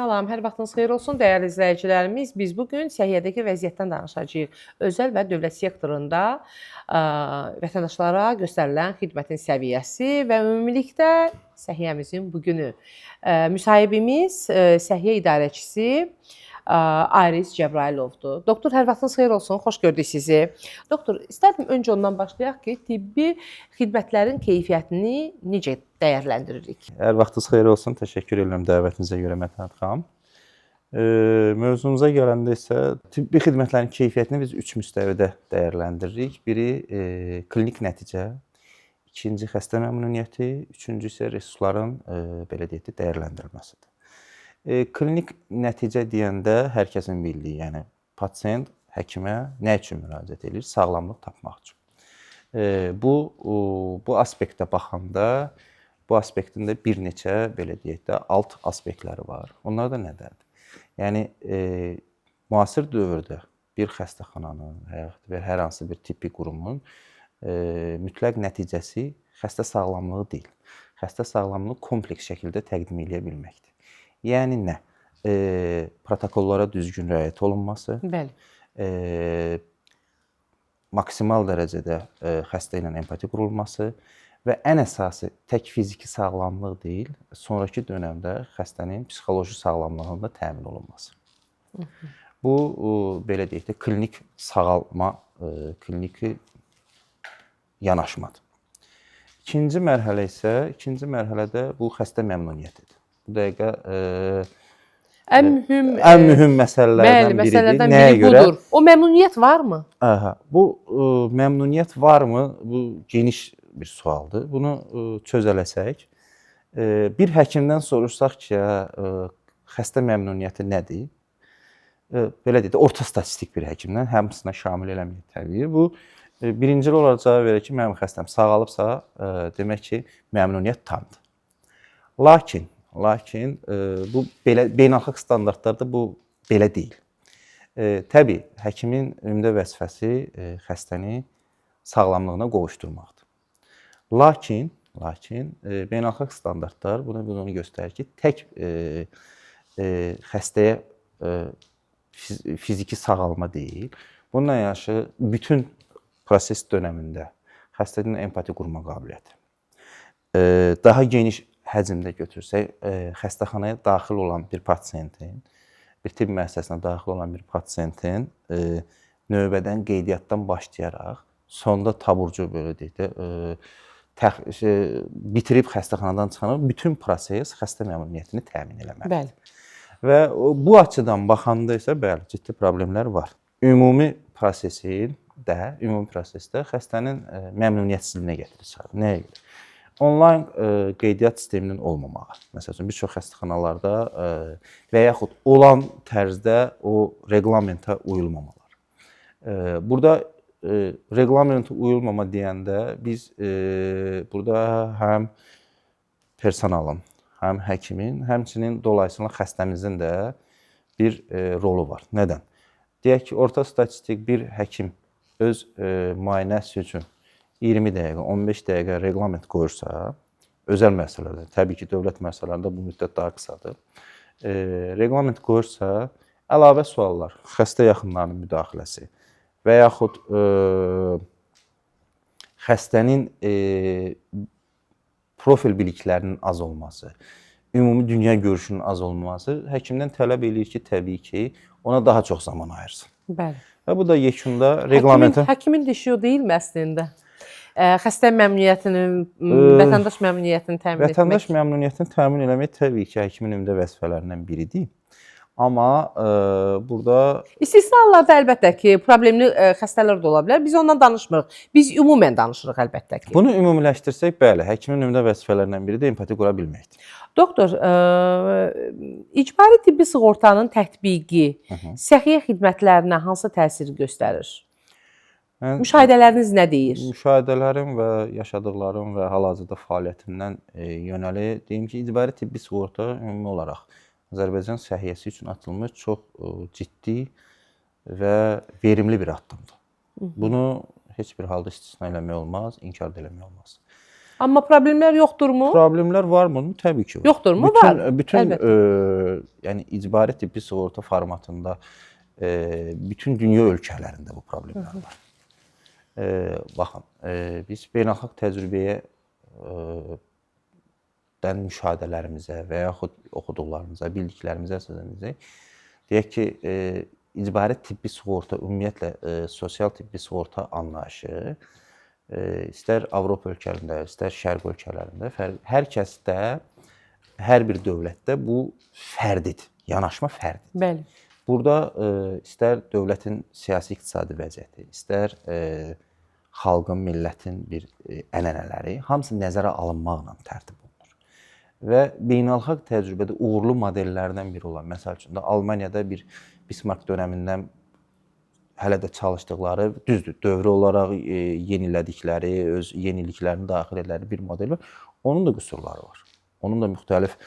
Salam, hər vaxtınız xeyir olsun dəyərli izləyicilərimiz. Biz bu gün səhiyyədəki vəziyyətdən danışacağıq. Özəl və dövlət sektorunda vətəndaşlara göstərilən xidmətin səviyyəsi və ümumilikdə səhiyyəmizin bugünü. Müsahibimiz səhiyyə idarəçisi Aris Cəbrayılovdur. Doktor, hər vaxtınız xeyir olsun. Xoş gördük sizi. Doktor, istərdim öncə ondan başlayaq ki, tibbi xidmətlərin keyfiyyətini necə dəyərləndiririk? Hər vaxtınız xeyir olsun. Təşəkkür edirəm dəvətinizə görə, Mətnət xanım. Mövzumuza gələndə isə tibbi xidmətlərin keyfiyyətini biz üç müstəvidə dəyərləndiririk. Biri klinik nəticə, ikinci xəstə məmnuniyyəti, üçüncü isə resursların belə deyək də dəyərləndirilməsidir. Klinik nəticə deyəndə hər kəsin bildiyi, yəni pasiyent həkimə nə üçün müraciət edir? Sağlamlıq tapmaq üçün. Bu aspektə baxanda bu aspektin də bir neçə belə deyək də alt aspektləri var. Onlar da nədərdir? Yəni müasir dövrdə bir xəstəxananın və yaxud bir hər hansı bir tibbi qurumun mütləq nəticəsi xəstə sağlamlığı deyil. Xəstə sağlamlığı kompleks şəkildə təqdim eləyə bilməkdir. Yəni nə? Protokollara düzgün riayət olunması, Bəli. Maksimal dərəcədə xəstə ilə empati qurulması və ən əsası tək fiziki sağlamlıq deyil, sonrakı dövrdə xəstənin psixoloji sağlamlığının da təmin olunması. Bu belə deyək də klinik sağalma, kliniki yanaşmadır. İkinci mərhələ isə, ikinci mərhələdə bu xəstə məmnuniyyətidir. Bu dəqiqə Ən mühüm ən mühüm məsələlərdən bəli, biridir. Məsələlərdən Nəyə biri görə? budur. O məmnuniyyət varmı? Aha, bu məmnuniyyət varmı? Bu geniş bir sualdır. Bunu çözələsək, bir həkimdən soruşsaq ki, xəstə məmnuniyyəti nədir? Belə deyək də, orta statistik bir həkimdən, hamısına şamil eləməyək təbii. Bu birincil olaraq cavab verir ki, mənim xəstəm sağalıbsa, demək ki, məmnuniyyət tamdır. Lakin bu belə beynəlxalq standartlarda bu belə deyil. Təbii, həkimin ümumdə vəzifəsi xəstəni sağlamlığına qovuşdurmaqdır. Lakin beynəlxalq standartlar bunu göstərir ki, tək xəstəyə fiziki sağalma deyil. Bununla yanaşı bütün proses dönəmində xəstənin empati qurma qabiliyyəti, daha geniş həcmdə götürsək, xəstəxanaya daxil olan bir pasiyentin, bir tibb müəssisəsinə daxil olan bir pasiyentin növbədən, qeydiyyatdan başlayaraq sonda taburcu belə deyək də bitirib xəstəxanadan çıxan bütün proses xəstə məmnuniyyətini təmin eləməlidir. Bəli. Və bu açıdan baxanda isə bəli, ciddi problemlər var. Ümumi prosesin də, ümumi prosesdə xəstənin məmnuniyyətsizliyinə gətirir çıxarır. Nəyə görə? Onlayn qeydiyyat sisteminin olmamağı. Məsəl üçün, bir çox xəstəxanalarda və yaxud olan tərzdə o reqlamentə uyulmamalar. Burada reqlamentə uyulmama deyəndə biz burada həm personalın, həm həkimin, həmçinin dolayısıyla xəstəmizin də bir rolu var. Nədən? Deyək ki, orta statistik bir həkim öz müayinəsi üçün 20 dəqiqə, 15 dəqiqə reqlament qoyursa, özəl müəssisələrdə, təbii ki, dövlət müəssisələrində bu müddət daha qısadır. Reqlament qoyursa, əlavə suallar, xəstə yaxınlarının müdaxiləsi və yaxud xəstənin profil biliklərinin az olması, ümumi dünya görüşünün az olması həkimdən tələb eləyir ki, təbii ki, ona daha çox zaman ayırsın. Bəli. Və bu da yekunda reqlamentə Həkimin dişi o deyilmi əslində? Xəstə məmnuniyyətini, vətəndaş məmnuniyyətini təmin etmək. Vətəndaş məmnuniyyətini təmin eləmək təbii ki, həkimin ümumdə vəzifələrindən biridir. Amma burada istisna hallarda əlbəttə ki, problemli xəstələr də ola bilər. Biz ondan danışmırıq. Biz ümumən danışırıq əlbəttə ki. Bunu ümumiləşdirsək, bəli, həkimin ümumdə vəzifələrindən biri də empati qura bilməkdir. Doktor, icbari tibbi sığortanın tətbiqi səhiyyə xidmətlərinə hansı təsir göstərir? Müşahidələriniz nə deyir? Müşahidələrim və yaşadıqlarım və hal-hazırda fəaliyyətimdən yönəli deyim ki, icbari tibbi sığorta ümumi olaraq Azərbaycan səhiyyəsi üçün atılmış çox ciddi və verimli bir addımdır. Bunu heç bir halda istisna eləmək olmaz, inkar da eləmək olmaz. Amma problemlər yoxdurmu? Problemlər varmı? Təbii ki var. Yoxdurmu? Var. Bütün yəni icbari tibbi sığorta formatında bütün dünya ölkələrində bu problemlər var. Baxın, biz beynəlxalq təcrübəyə dən müşahidələrimizə və yaxud oxuduqlarımıza, bildiklərimizə əsasən desək, deyək ki, icbari tibbi sığorta, ümumiyyətlə sosial tibbi sığorta anlayışı istər Avropa ölkələrində, istər Şərq ölkələrində hər kəsdə, hər bir dövlətdə bu fərdidir, yanaşma fərdidir. Bəli. Burada istər dövlətin siyasi-iqtisadi vəziyyəti, istər xalqın, millətin bir ənənələri, hamısı nəzərə alınmaqla tərtib olunur. Və beynəlxalq təcrübədə uğurlu modellərdən biri olan, məsəl üçün də Almaniyada bir Bismarck dönəmindən hələ də çalışdıqları, düzdür, dövrü olaraq yenilədikləri, öz yeniliklərini daxil etdikləri bir model var. Onun da qüsurları var. Onun da müxtəlif,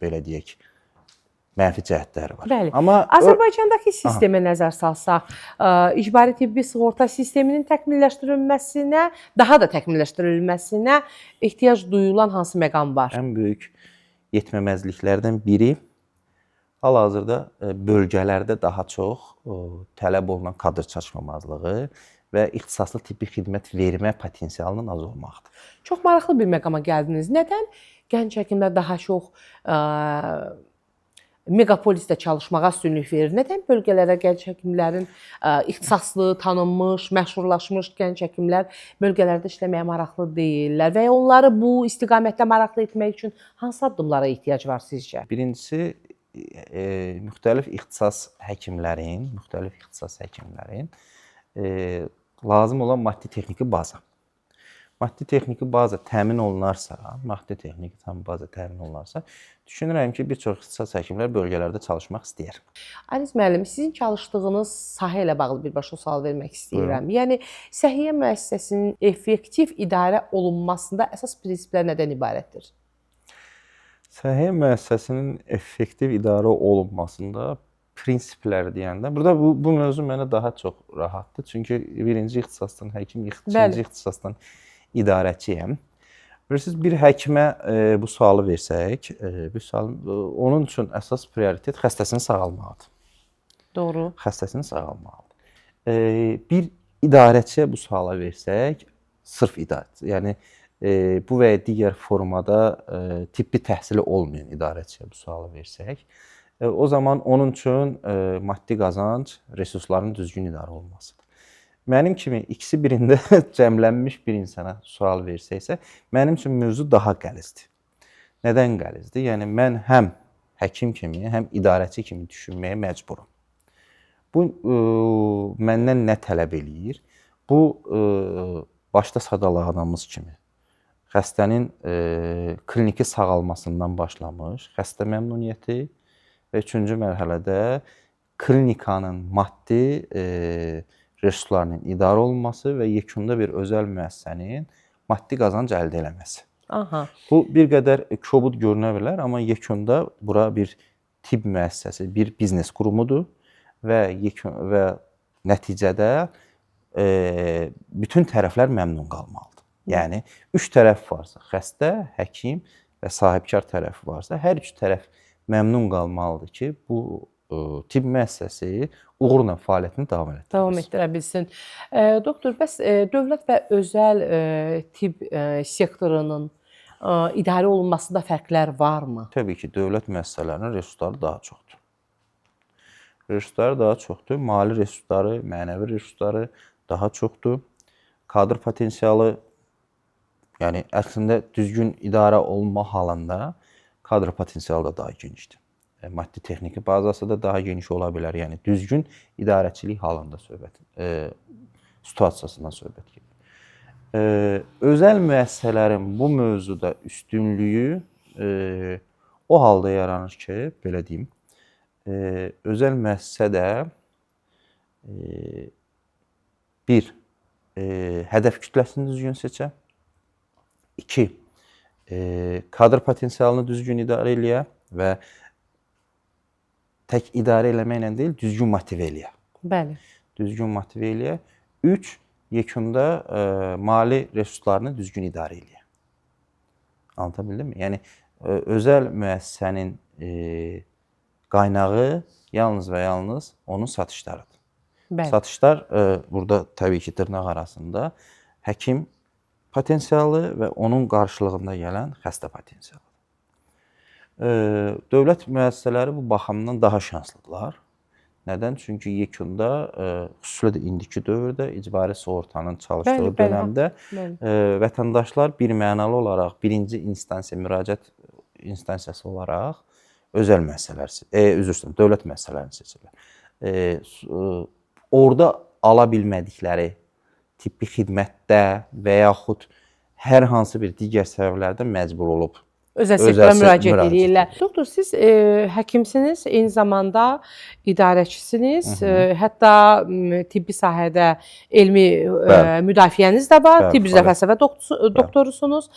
belə deyək, mənfi cəhətləri var. Bəli. Amma Azərbaycandakı sistemə nəzər salsaq, icbari tibbi sığorta sisteminin təkmilləşdirilməsinə, daha da təkmilləşdirilməsinə ehtiyac duyulan hansı məqam var? Ən böyük yetməməzliklərdən biri hal-hazırda bölgələrdə daha çox tələb olunan kadr çatışmamazlığı və ixtisaslı tibbi xidmət vermə potensialının az olmağıdır. Çox maraqlı bir məqama gəldiniz. Nədən gənc həkimlər daha çox megapolisdə çalışmağa üstünlük verir? Nədən bölgələrə gənc həkimlərin ixtisaslı, tanınmış, məşhurlaşmış gənc həkimlər bölgələrdə işləməyə maraqlı deyillər və ya onları bu istiqamətdə maraqlı etmək üçün hansı addımlara ehtiyac var sizcə? Birincisi, müxtəlif ixtisas həkimlərin, lazım olan maddi-texniki baza. Maddi-texniki baza təmin olunarsa, düşünürəm ki, bir çox ixtisas həkimlər bölgələrdə çalışmaq istəyər. Ariz müəllim, sizin çalışdığınız sahə ilə bağlı birbaşa sual vermək istəyirəm. Buyurun. Yəni, səhiyyə müəssisəsinin effektiv idarə olunmasında əsas prinsiplər nədən ibarətdir? Səhiyyə müəssisəsinin effektiv idarə olunmasında prinsiplər deyəndə, burada bu mövzu mənə daha çox rahatdır. Çünki birinci ixtisasdan həkim, ikinci ixtisasdan idarəçiyəm. Bilirsiniz, bir həkimə bu sualı versək, onun üçün əsas prioritet xəstəsinin sağalmağıdır. Doğru. Xəstəsinin sağalmağıdır. Bir idarəçiyə bu suala versək, sırf idarəçi, yəni bu və ya digər formada tibbi təhsili olmayan idarəçiyə bu sualı versək, o zaman onun üçün maddi qazanc, resursların düzgün idarə olunmasıdır. Mənim kimi ikisi birində cəmlənmiş bir insana sual versəksə, mənim üçün mövzu daha qəlizdir. Nədən qəlizdir? Yəni, mən həm həkim kimi, həm idarəçi kimi düşünməyə məcburum. Bu, məndən nə tələb eləyir? Bu, başda sadaladığımız kimi, xəstənin kliniki sağalmasından başlamış, xəstə məmnuniyyəti və üçüncü mərhələdə klinikanın maddi resurslarının idarə olunması və yekunda bir özəl müəssisənin maddi qazanc əldə eləməsi. Aha. Bu bir qədər kobud görünə bilər, amma yekunda bura bir tibb müəssisəsi, bir biznes qurumudur və nəticədə bütün tərəflər məmnun qalmalıdır. Yəni, üç tərəf varsa, xəstə, həkim və sahibkar tərəfi varsa, hər üç tərəf məmnun qalmalıdır ki, bu tibb müəssisəsi uğurla fəaliyyətini davam etdirə bilsin. Davam etdirə bilsin. Doktor, bəs dövlət və özəl tibb sektorunun idarə olunmasında fərqlər varmı? Təbii ki, dövlət müəssisələrinin resursları daha çoxdur. Resursları daha çoxdur. Mali resursları, mənəvi resursları daha çoxdur. Kadr potensialı, yəni əslində düzgün idarə olunma halında kadr potensialı da daha genişdir. Maddi texniki bazası da daha geniş ola bilər. Yəni düzgün idarəçilik halında söhbət, situasiyasından söhbət gedir. Özəl müəssisələrin bu mövzuda üstünlüyü o halda yaranır ki, belə deyim, özəl müəssisə də bir, hədəf kütləsini düzgün seçə, iki, kadr potensialını düzgün idarə eləyə və tək idarə eləməklə deyil, düzgün motivə eləyə. Bəli. Düzgün motivə eləyə. Üç, yekunda mali resurslarını düzgün idarə eləyə. Anlata bildimmi? Yəni özəl müəssisənin qaynağı yalnız və yalnız onun satışlarıdır. Bəli. Satışlar burada təbii ki, dırnaq arasında həkim potensialı və onun qarşılığında gələn xəstə potensialı. Dövlət müəssisələri bu baxımdan daha şanslıdırlar. Nədən? Çünki yekunda, xüsusilə də indiki dövrdə icbari sığortanın çalışdığı Bəli, bəli, dönəmdə Bəli. vətəndaşlar bir mənalı olaraq birinci instansiya müraciət instansiyası olaraq özəl müəssisələr, üzr istəyirəm, dövlət müəssisələrini seçirlər. Orada ala bilmədikləri tibbi xidmətdə və yaxud hər hansı bir digər səbəblərdən məcbur olub Özəl sektora müraciət müraciət edirlər. Doktor, siz həkimsiniz, eyni zamanda idarəçisiniz, hətta tibbi sahədə elmi müdafiəniz də var, Bəli, tibb üzrə fəlsəfə doktorusunuz.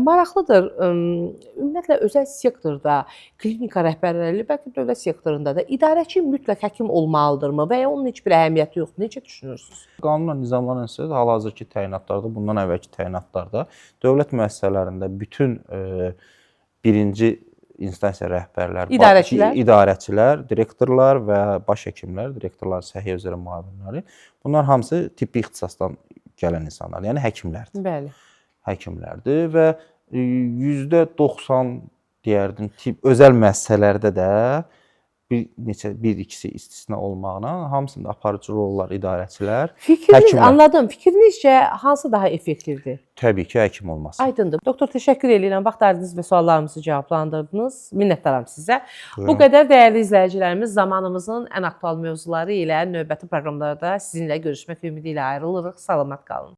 Maraqlıdır, ümumiyyətlə özəl sektorda klinika rəhbərləri, bəlkə dövlət sektorunda da idarəçi mütləq həkim olmalıdırmı və ya onun heç bir əhəmiyyəti yoxdur? Necə düşünürsünüz? Qanunla nizamlanan isə hal-hazırki təyinatlarda, bundan əvvəlki təyinatlarda dövlət müəssisələrində bütün birinci instansiya rəhbərləri, İdarəçilər, idarəçilər, direktorlar və baş həkimlər, direktorların səhiyyə üzrə müavinləri, bunlar hamısı tibbi ixtisasdan gələn insanlar, yəni həkimlərdir. Bəli. Həkimlərdir və %90 deyərdim tibb özəl müəssisələrdə də bir neçə bir ikisi istisna olmaqla hamısında aparıcı rollar idarəçilər, Fikriniz, həkimlər. Anladım. Fikrinizcə hansı daha effektivdir? Təbii ki, həkim olması. Aydındır. Doktor, təşəkkür edirəm. Vaxt ayırdınız və suallarımızı cavablandırdınız. Minnətdaram sizə. Buyurun. Bu qədər dəyərli izləyicilərimiz, zamanımızın ən aktual mövzuları ilə növbəti proqramlarda sizinlə görüşmək ümidi ilə ayrılırıq. Salamat qalın.